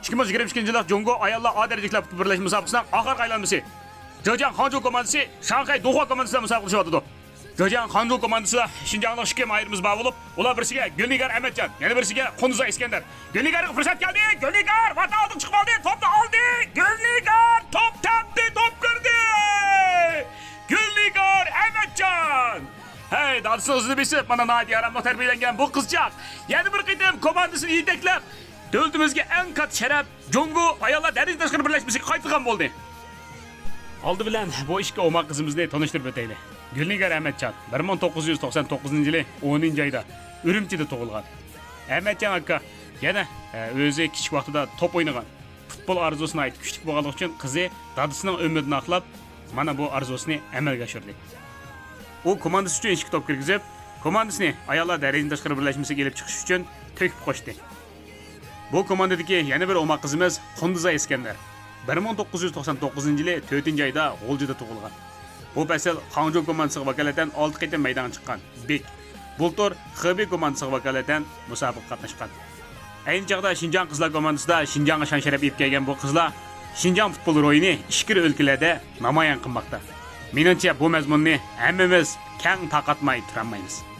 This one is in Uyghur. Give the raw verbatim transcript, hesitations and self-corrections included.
ئىككى مىڭ يىگىرمە ئىككىنچى يىللىق جۇڭگو ئاياللار ئا دەرىجىلىك تۆھپە بىرلەشمە مۇسابىقىسىنىڭ ئاخىرقى ئايلانمىسى. جېجياڭ خاڭجۇ كوماندىسى شاڭخەي دۇخۇا كوماندىسى بىلەن مۇسابىقىلىشىۋاتىدۇ. جېجياڭ خاڭجۇ كوماندىسىدا شىنجاڭلىق ئىككى ماھىرىمىز بار بولۇپ، ئۇلار بىرسىگە گۈلنىگار ئەمەتجان، يەنە بىرسىگە قۇندۇزا ئىسكەندەر. گۈلنىگارغا پۇرسەت كەلدى. گۈلنىگار ۋاتان ئالدىغا چىقىپ ئالدى. توپنى ئالدى. گۈلنىگار توپ تەپتى، توپ كىردى. گۈلنىگار ئەمەتجان. ھەي، دادىسىنىڭ ئىزىنى بېسىپ، مانا ناھايىتى ياراملىق تەربىيەلەنگەن بۇ قىزچاق يەنە بىر قېتىم كوماندىسىنى يېتەكلەپ، دۆلىتىمىزگە ئەڭ كاتتا شەرەپ، جۇڭگو ئاياللار دەرىجىدىن تاشقىرى بىرلەشمىسىگە قايتىدىغان بولدى. ئالدى بىلەن بۇ ئىككى ئوماق قىزىمىزنى تونۇشتۇرۇپ ئۆتەيلى. گۈلنىگار ئەمەتجان، بىر مىڭ توققۇز يۈز توقسان توققۇزىنچى يىلى ئونىنچى ئايدا ئۈرۈمچىدە تۇغۇلغان. ئەمەتجان ئاكا يەنە، ئە، ئۆزى كىچىك ۋاقتىدا توپ ئوينىغان، پۇتبول ئارزۇسى ناھايىتى كۈچلۈك بولغانلىقى ئۈچۈن قىزى دادىسىنىڭ ئۈمىدىنى ئاقلاپ، مانا بۇ ئارزۇسىنى ئەمەلگە ئاشۇردى. ئۇ كوماندىسى ئۈچۈن ئىككى توپ كىرگۈزۈپ، كوماندىسىنى ئاياللار دەرىجىدىن تاشقىرى بىرلەشمىسىگە ئېلىپ چىقىش ئۈچۈن تۆھپە قوشتى. بۇ كوماندىدىكى يەنە بىر ئوماق قىزىمىز قۇندۇزا ئىسكەندەر. بىر مىڭ توققۇز يۈز توقسان توققۇزىنچى يىلى تۆتىنچى ئايدا غۇلجىدا تۇغۇلغان. بۇ پەسىل خاڭجۇ كوماندىسىغا ۋاكالىتەن ئالتە قېتىم مەيدانغا چىققان بىك. بۇلتۇر خېبېي كوماندىسىغا ۋاكالىتەن مۇسابىقىگە قاتناشقان. ئەينى چاغدا شىنجاڭ قىزلار كوماندىسىدا شىنجاڭغا شان-شەرەپ ئېلىپ كەلگەن بۇ قىزلار شىنجاڭ پۇتبول روھىنى ئىچكىرى ئۆلكىلەردە نامايان قىلماقتا. مېنىڭچە، بۇ مەزمۇننى ھەممىمىز كەڭ تارقاتماي تۇرالمايمىز.